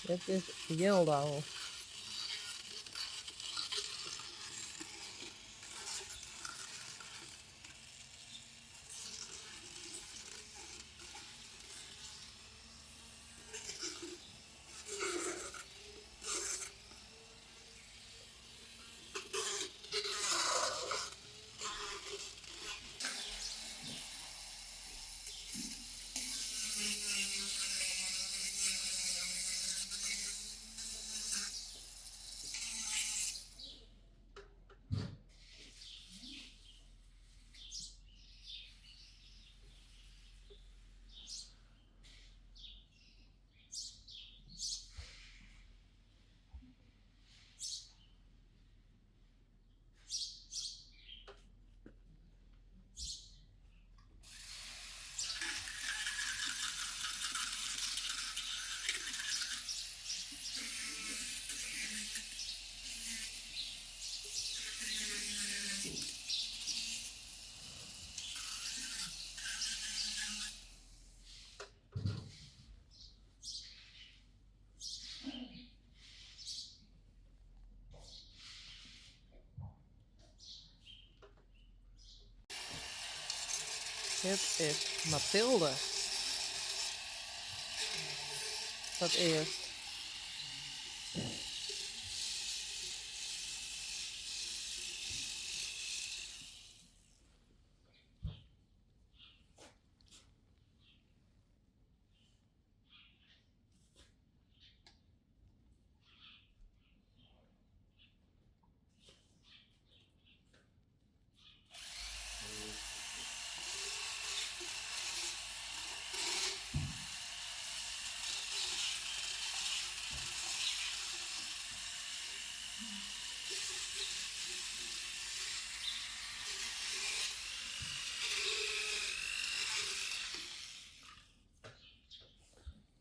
Dit is hielendal. Dit is Mathilde. Foar it earst.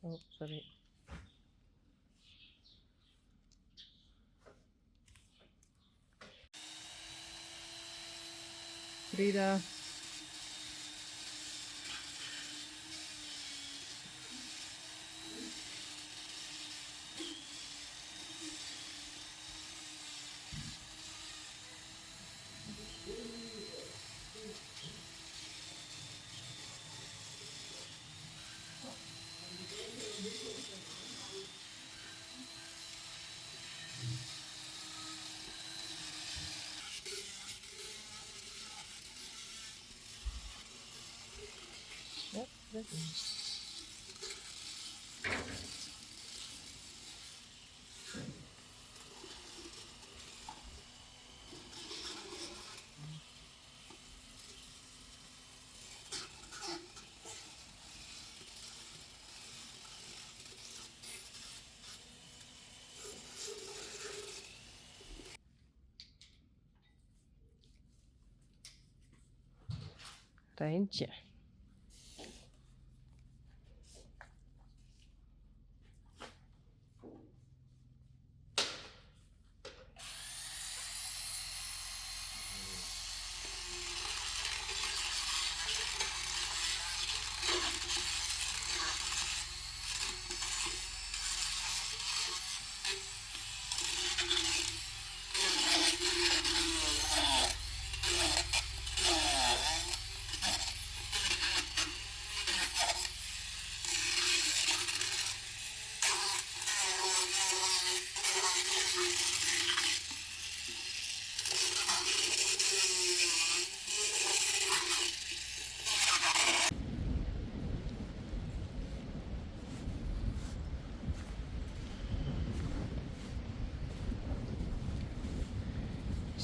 Oh, sorry. Frida. Ja, dat is. Reintje.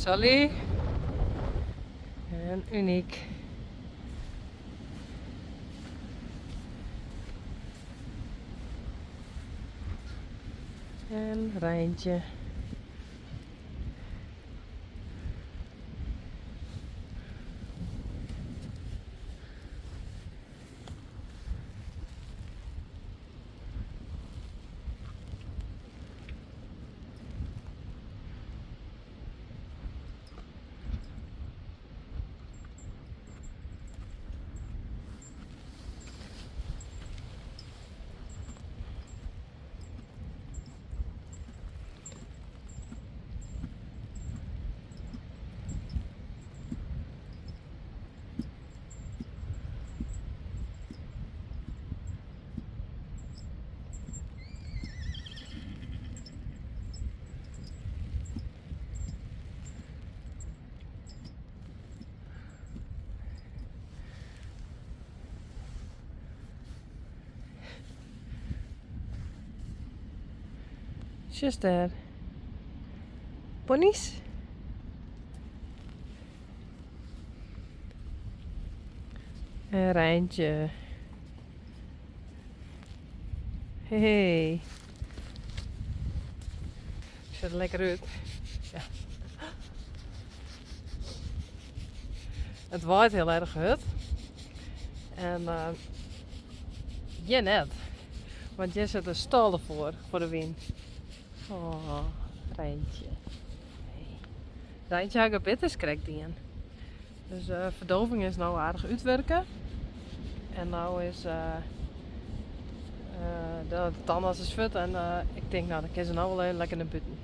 Sally en Uniek. En Reintje. Sjochst dêr. Ponnys. En Reintje. Hey. Sjocht der lekker út. Ja. It waait hiel erch hurd. En hjir net. Want hjir sit in stâl derfoar, foar de wyn. Oh, Reintje. Hey. Reintje har gebit is krekt dien. Dus de ferdôving is no aardich útwurke. En no is de tandarts is fuort en ik tink no dan kin se no wol even lekker nei bûten.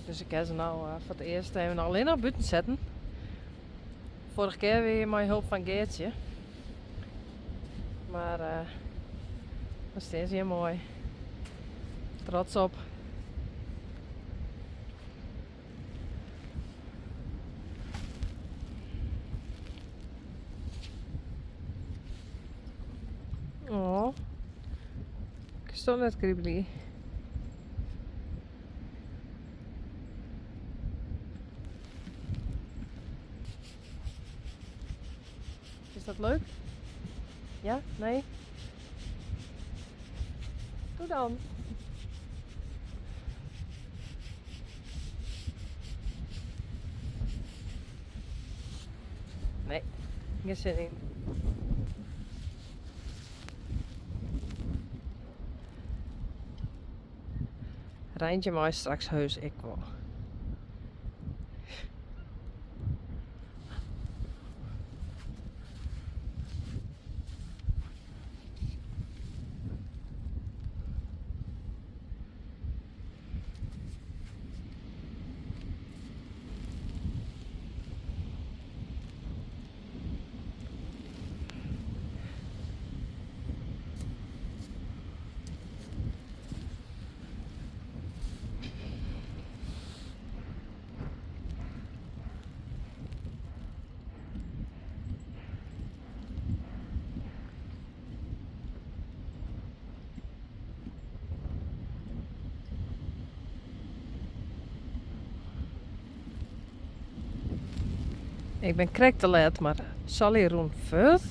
Dus ik ha se no foar it earst even allinnich bûten setten. Foarige kear wie mei hulp fan Geartsje. Mar dan stean se hjir moai. Trots op. Oh, kinst net kribelje. Is dat leuk? Ja? Nee? Doe dan. Nee, gjin sin yn. Reintje mei straks heus ek wol. Ik bin krekt te let, mar Sally rûn fuort.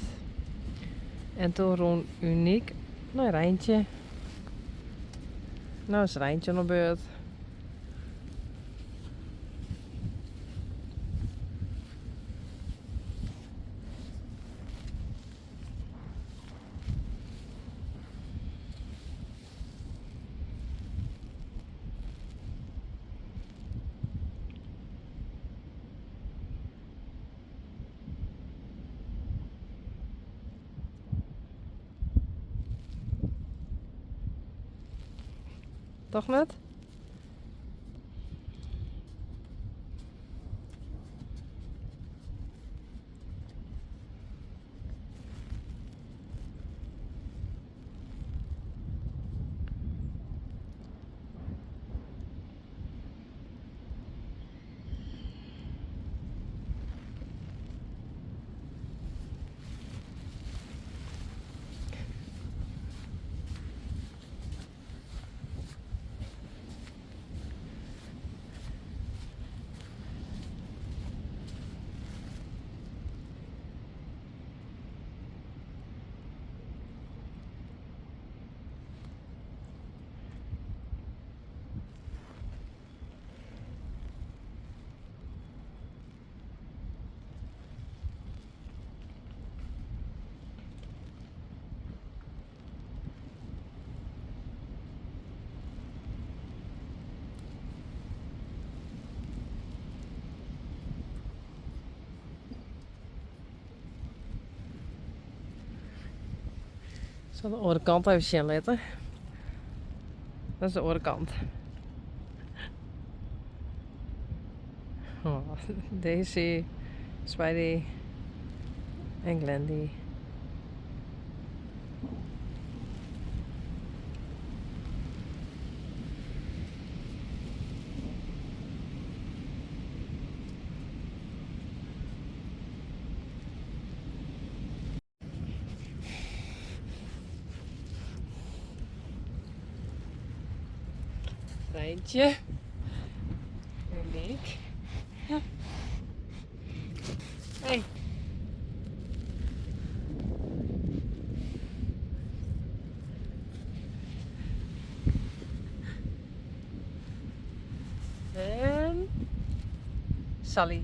En toen rûn Uniek nei Reintje. No is Reintje oan de beurt. Toch net? Ik sil de oare kant even sjen litte. Dat is de oare kant. Oh, Daisy, Spidey en Glendy. Trijntje. Unyk. Ja. Hey. En Sally.